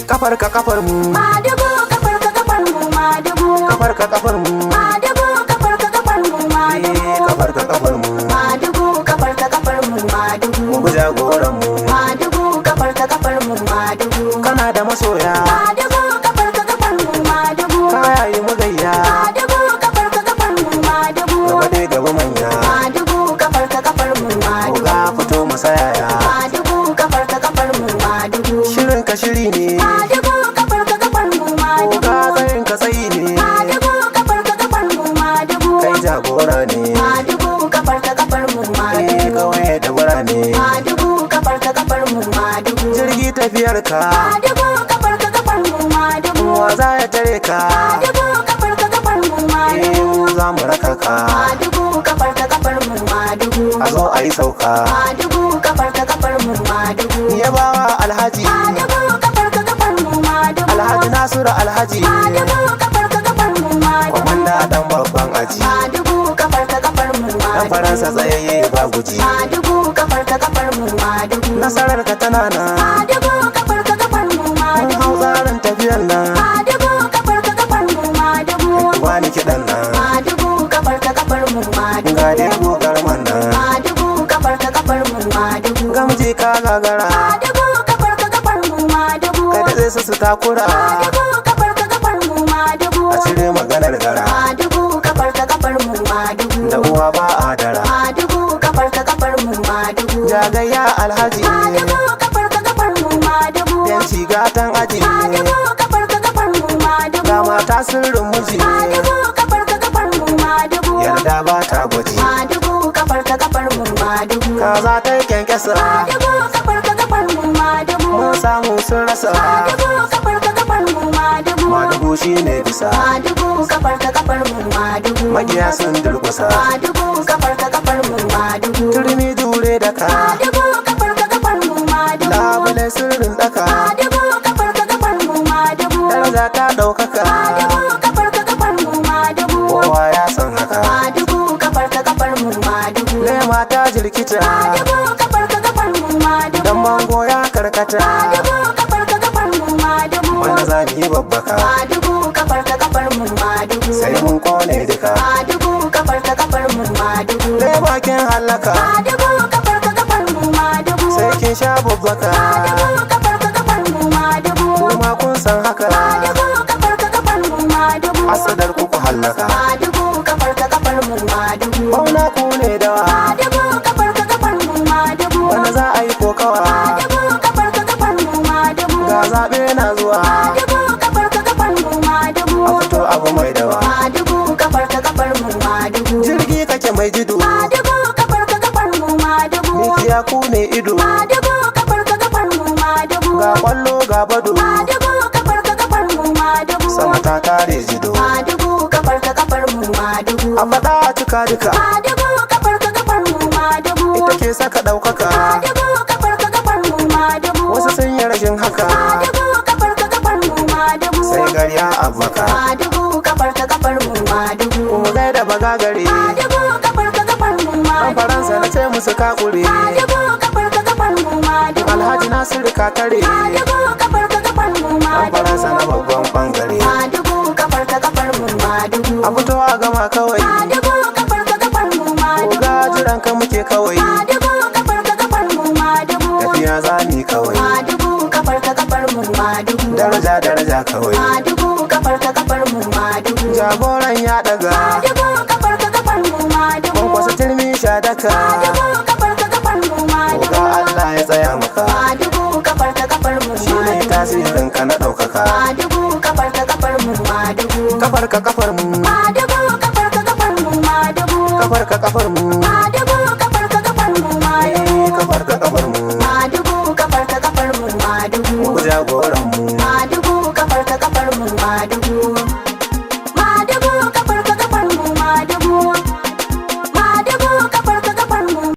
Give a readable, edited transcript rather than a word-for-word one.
Kafar ka kafar mu. Madugu, kafar ka kafar mu, madugu. Kafar ka kafar mu. Madugu, kafar ka kafar mu, madugu. Eh, kafar ka kafar mu. Madugu, kafar ka kafar mu, madugu. Mu bi jagoran mu. Madugu, kafar ka kafar mu, madugu. Kana da masoya. Madugu, kafar ka kafar mu, madugu. Kaya yi mu gayya. Madugu, kafar ka kafar mu, madugu. Gaba dai gaba manya. Madugu, kafar ka kafar mu, madugu. Oga, fito mu sayaya. Madugu, kafar ka kafar mu, madugu. Shirin ka shiri ne. Madugu, kafar ka kafar mu, madugu. Oga, tsayin ka tsayi ne. Madugu, kafar ka kafar mu, madugu. Kai jagora ne. Madugu, kafar ka kafar mu, Eh, madugu. kawai da birane. Madugu, kafar ka kafar mu, madugu. Jirgi tafiyar ka. Madugu, kafar ka kafar mu, madugu. Wa za ya tare ka? Madugu, kafar ka kafar mu, Eh, madugu. mu za mu raka ka. Madugu, kafar ka kafar mu, madugu. A zo a yi sauka. Madugu, kafar ka kafar mu, madugu. Yabawa Alhaji. Madugu, kafar ka kafar mu, madugu. Alhaji Nasiru Alhaji. Madugu, kafar ka kafar mu, madugu. Kwamanda dan babban aji. Madugu, kafar ka kafar mu, Dan madugu. Faransa tsayayye ba guji. Madugu, kafar ka kafar mu, madugu. Nasarar ka tana nan. Madugu, kafar ka kafar mu, Mun madugu. hau tsarin tafiyar nan. Madugu, kafar ka kafar mu, madugu. Wani kiɗan nan. Madugu, kafar ka kafar mu, madugu. Ga dai gogar man nan. Madugu, kafar ka kafar mu, madugu. Gamji ka gagara. Madugu, kafar ka kafar mu, madugu. Ka datse su su takura. Madugu, kafar ka kafar mu, madugu. A cire maganar gara. Madugu, kafar ka kafar mu, madugu. Da uwa ba a dara. Madugu, kafar ka kafar mu, madugu. Jagayya Alhaji. Madugu, kafar ka kafar mu, madugu. Yanci gatan aji. Madugu, kafar ka kafar mu, madugu. Ga mata sirrin miji. Madugu, kafar ka kafar mu, madugu. Yarda ba ta gwaji. Madugu, kafar ka kafar mu, madugu. Kaza ta yi kyankyasa. Madugu, kafar ka kafar mu, madugu. Mun samu sun rasa. Madugu, kafar ka kafar mu, madugu. Madugu shine bisa. Madugu, kafar ka kafar mu, madugu. Makiya sun durkusa. Madugu, kafar ka kafar mu, madugu. Turmi jure da ka. Madugu, kafar ka kafar mu, madugu. Labule sirrin daka. Madugu, kafar ka kafar mu, madugu. Daraja ta ɗaukaka. Madugu, kafar ka kafar mu, madugu. Kowa ya san haka. Madugu, kafar ka kafar mu, madugu. Lema ta jirkita. Madugu, kafar ka kafar mu, madugu. Dan bango ya karkata. Madugu, kafar ka kafar mu, madugu. Wanda za mu yi babbaka. Madugu, kafar ka kafar mu, madugu. Sai mun kone duka. Madugu, kafar ka kafar mu, madugu. Lema kin hallaka. Madugu, kafar ka kafar mu, madugu. Sai kin sha babbaka. Madugu, kafar ka kafar mu, madugu. Kuma kun san haka. Madugu, kafar ka kafar mu, madugu. Asadar ku ku hallaka. Madugu, kafar ka kafar mu, madugu. Bauna ku ne dawa. Madugu, kafar ka kafar mu, madugu. Wanda za a yi kokawa. Madugu, kafar ka kafar mu, madugu. Ga zaɓe na zuwa. Madugu, kafar ka kafar mu, madugu. A fito abu mai dawa. Madugu, kafar ka kafar mu, madugu. Jirgi kake mai jido. Madugu, kafar ka kafar mu, madugu. Mikiya ku ne ido. Madugu, kafar ka kafar mu, madugu. Ga kwallo ga bado. Madugu, kafar ka kafar mu, madugu. Sama ta kare jido. Madugu, kafar ka kafar mu, madugu. A faɗa a cika duka. Madugu, kafar ka kafar mu, madugu. Ita ke saka ɗaukaka. Madugu, kafar ka kafar mu, madugu. Wasu sun yi rashin haka. Madugu, kafar ka kafar mu, madugu. Sai garya abbaka. Madugu, kafar ka kafar mu, madugu. Kuma gaida bagagare. Madugu, kafar ka kafar mu, An madugu. Faransa na ce musu kakure. Madugu, kafar ka kafar mu, madugu. Alhaji Nasiru katare. Madugu, kafar ka kafar mu, An madugu. Faransa na babban bangare. Madugu, kafar ka kafar mu, madugu. A fito a gama kawai. Madugu, kafar ka kafar mu, madugu. Oga, jiran ka muke kawai. Madugu, kafar ka kafar mu, madugu. Tafiya za mu yi kawai. Madugu, kafar ka kafar mu, madugu. Daraja daraja kawai. Madugu, kafar ka kafar mu, madugu. Jagoran ya daga. Madugu, kafar ka kafar mu, madugu. Kwankwasa turmi sha daka. Madugu, kafar ka kafar mu, madugu. Oga, Allah ya tsaya maka. Madugu, kafar ka kafar mu, Shine madugu. tasirin ka na ɗaukaka. Madugu, kafar ka kafar mu, madugu. Kafar ka kafar mu. Madugu, kafar ka kafar mu, madugu. Kafar ka kafar mu.